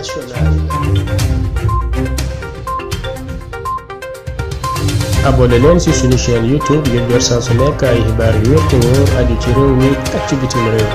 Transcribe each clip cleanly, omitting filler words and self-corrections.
internationale. abonné leen ci suñu chaîne YouTube ngir jot saa su nekk ay xibaar yu wér te wóor aju ci réew mi ak ci bitim réew.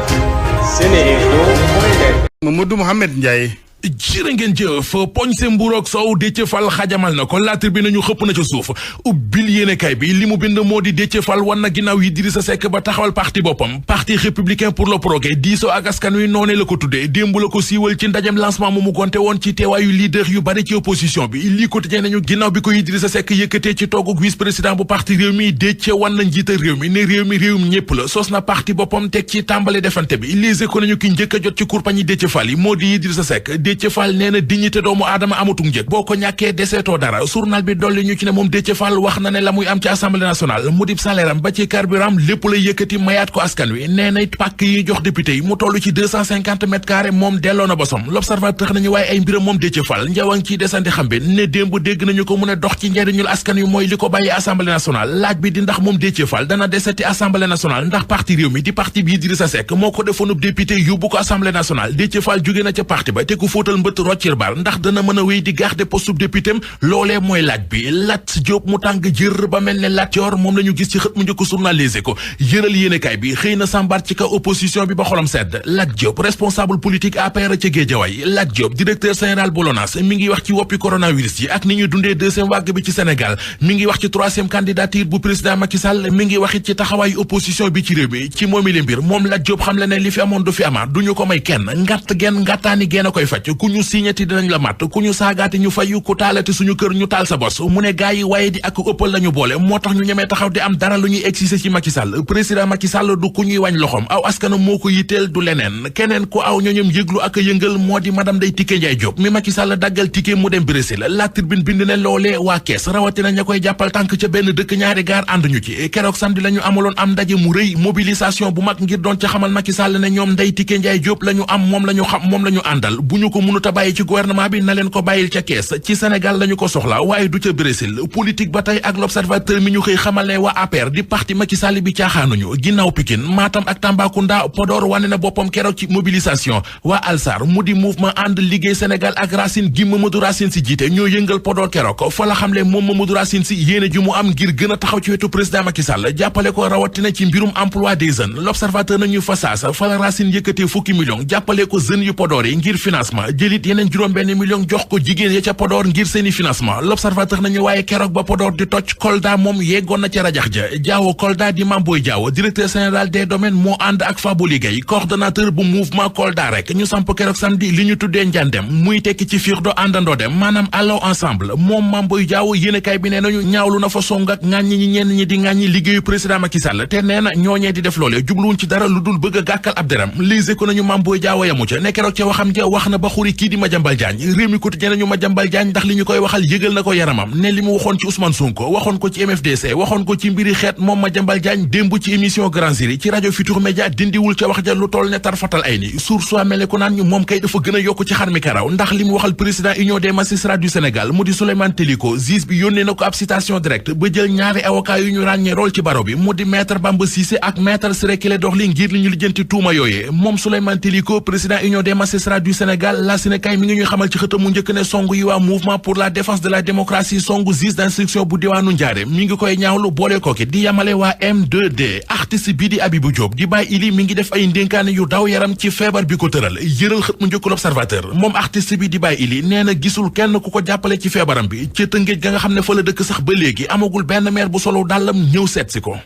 Seneinfo.net. Mamadou Mouhamed Ndiaye. jërë ngeen jëf poñ se mburoog soow Déthié Fall xajamal na ko La Tribune nañu xëpp na ca suuf ubbil yéenekaay bi li mu bind moo di Déthié Fall wan na ginnaaw Idrissa Seck ba taxawal parti boppam parti républicain pour le progrès diisoo ak askan wi noone la ko tuddee démb la ko siiwal ci ndajem lancement mu gonte woon ci teewaayu leader yu bari ci opposition bi lii quotidien nañu ginnaaw bi ko Idrissa Seck yëkkatee ci tooguk vice président bu parti réew mi Déthié wan na njiital réew mi ne réewum ñépp la sos na parti boppam teg ci tàmbale defante bi Les Échos nañu ki njëkk a jot ci kurpañi Déthié Fall yi moo di Idrissa Seck Déthié Fall nee na dignité doomu aadama amatum njëg boo ko ñàkkee deseetoo dara journal bi dolli ñu ci ne moom Déthié Fall wax na ne la muy am ci assemblée nationale mu dib salaire am ba ci carburant lépp lay yëkkati mayaat ko askan wi nee na it pàkk yi jox député yi mu toll ci 250 mètres carrés moom delloo na bosom L'Observateur nañu waaye ay mbiram moom Déthié Fall njawang ciy desandi xam bi ne démb dégg nañu ko mu ne dox ci njariñul askan wi mooy li ko bàyyi assemblée nationale laaj bi di ndax moom Déthié Fall dana deseti assemblée nationale ndax parti réew mi di parti bi Idrissa Seck moo ko defoonub député yóbbu ko assemblée nationale Déthié Fall jóge na ca parti ba te ku fóotal mbët roccir bar ndax dana mën a wéy di garder poste député am loolee mooy laaj bi Lat Diop mu tàng jër ba mel ne Lat Yor moom la ñu gis ci xët mu njëkk journal Les Échos yëral yéenekaay bi xëy na sambar ci kaw opposition bi ba xolam sedd Lat Diop responsable politique APR ca Guédiawaye Lat Diop directeur général bu LONASE mi ngi wax ci woppi coronavirus yi ak ni ñuy dundee deuxième vague bi ci Sénégal mi ngi wax ci troisième candidature bu président Macky Sall mi ngi wax it ci taxawaayu opposition bi ci réew mi ci moomi li mbir moom Lat Diop xam le ne li fi amoon du fi amaat duñu ko may kenn ngatt genn ngattaani genn a koy faj ku ñu signati dinañ la mat ku ñu saagaati ñu fayu ku taalati suñu kër ñu taal sa bos mu ne gaay yi waaye di ak ëppal lañu boole moo tax ñu ñemee taxaw di am dara lu ñuy exiger ci Macky Sall président Macky Sall du ku ñuy wañ loxom aw askanam moo ko yitteel du leneen keneen ku aw ñoñom yëglu ak yëngal moo di madame Ndeye Tické Ndiaye Diop mi Macky Sall daggal ticket mu dem Brésil La Tribune bind ne loolee waa kees rawatina ña koy jàppal tànk ca benn dëkk ñaari gaar ànduñu ci keroog samedi la ñu amaloon am ndaje mu rëy mobilisation bu mag ngir doon ca xamal Macky Sall ne ñoom Ndeye Tické Ndiaye Diop la ñu am moom la ñu xam moom la ñu àndal bu ñu ko mënut a bàyyi ci gouvernement bi na leen ko bàyyil ca kees ci Sénégal lañu ko soxla waaye du ca Brésil politique ba tey ak L'Observateur mi ñu xëy xamal ne waa APR di parti Macky Sall bi caaxaanuñu ginnaaw Pikine Matam ak Tambacounda Podor wane na boppam keroog ci mobilisation waa Alsar mu di mouvement ànd liggéey Sénégal ak Racine gi Mamadou Racine si jiite ñoo yëngal Podor keroog fa la xamle moom Mamadou Racine si yéene ji mu am ngir gën a taxaw ci wetu président Macky Sall jàppale ko rawatina ci mbirum emploi des jeunes L'Observateur nañu fa saasa fa la Racine yëkkatee fukki millions jàppale ko jeunes yu Podor yi ngir financement jëlit yeneen juróom-benn millions jox ko jigéen ya ca Podor ngir seeni financement L'Observateur nañu waaye keroog ba Podor di toj Kolda moom yeggoon na ca rajax ja Diawo Kolda di Mamboy Diawo directeur général des domaines moo ànd ak Fabou Ligay coordonnateur bu mouvement Kolda rek ñu samp keroog samedi li ñu tuddee njàndem muy tekki ci fiir do àndandoo dem maanaam allons ensemble moom Mamboy Diawo yéenekaay bi nee nañu ñaawlu na fa song ak ŋàññi ñi ñenn ñi di ŋàññi liggéeyu président Macky Sall te nee na ñooñee di def loole jubluwuñ ci dara lu dul bëgg a gàkkal ab deram lise ko nañu Mamboy Diawo yamu ca ne keroog ca waxam ja wax na ba xuri kii di Madiambal Diagne réew mi quotidien nañu Madiambal Diagne ndax li ñu koy waxal yëgal na ko yaramam ne li mu waxoon ci Ousmane Sonko waxoon ko ci MFDC waxoon ko ci mbiri xeet moom Madiambal Diagne démb ci émission Grand Jury ci rajo Futurs Médias dindiwul ca wax ja lu toll ne tarfatal ay ni source wa mel ko naan ñu moom kay dafa gën a yokk ci xar mi karaw ndax li mu waxal président union des magistrats du Sénégal mu di Souleymane Teliko juge bi yónnee na ko ab citation directe ba jël ñaari avocat yu ñu ràññee rôle ci baro bi mu di maître Bamba Cissé ak maître Ciré Clédor Ly ngir li ñu lijjanti tuuma yooyee moom Souleymane Teliko président union des magistrats du Sénégal la Sénégal mi ngi ñuy xamal ci xëtam mu njëkk ne song yi waa mouvement pour la défense de la démocratie songu juge d'instruction bu diwaanu Njaare mi ngi koy ñaawlu boole kooki di yamale waa M2D artiste bii di Abibou Diop di Baye Ili mi ngi def ay ndénkaane yu daw yaram ci feebar bi ko tëral yëral xët mu njëkk L'Observateur moom artiste bi di Baye Ili nee na gisul kenn ku ko jàppale ci feebaram bi ci Tëngéej ga nga xam ne fa la dëkk sax ba léegi amagul benn maire bu solo dàllam ñëw seet si ko.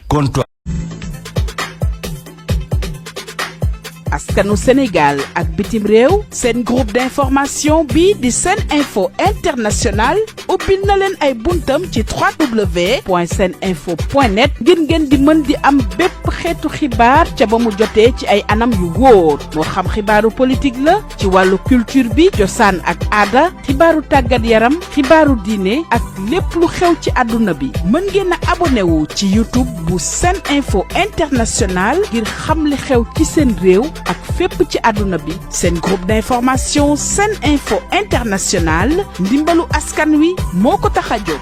askanu Sénégal ak bitim réew seen groupe d'information bi di Seneinfo International ubbil na leen ay buntam ci www.seninfo.net ngir ngeen di mën di am bépp xeetu xibaar ca ba mu jotee ci ay anam yu wóor moo xam xibaaru politique la ci wàllu culture bi cosaan ak aada xibaaru tàggat yaram xibaaru diine ak lépp lu xew ci àdduna bi mën ngeen a abonné wu ci YouTube bu Seneinfo International ngir xam li xew ci seen réew ak fépp ci àdduna bi seen groupe d'information Seneinfo International ndimbalu askan wi moo ko tax a jóg.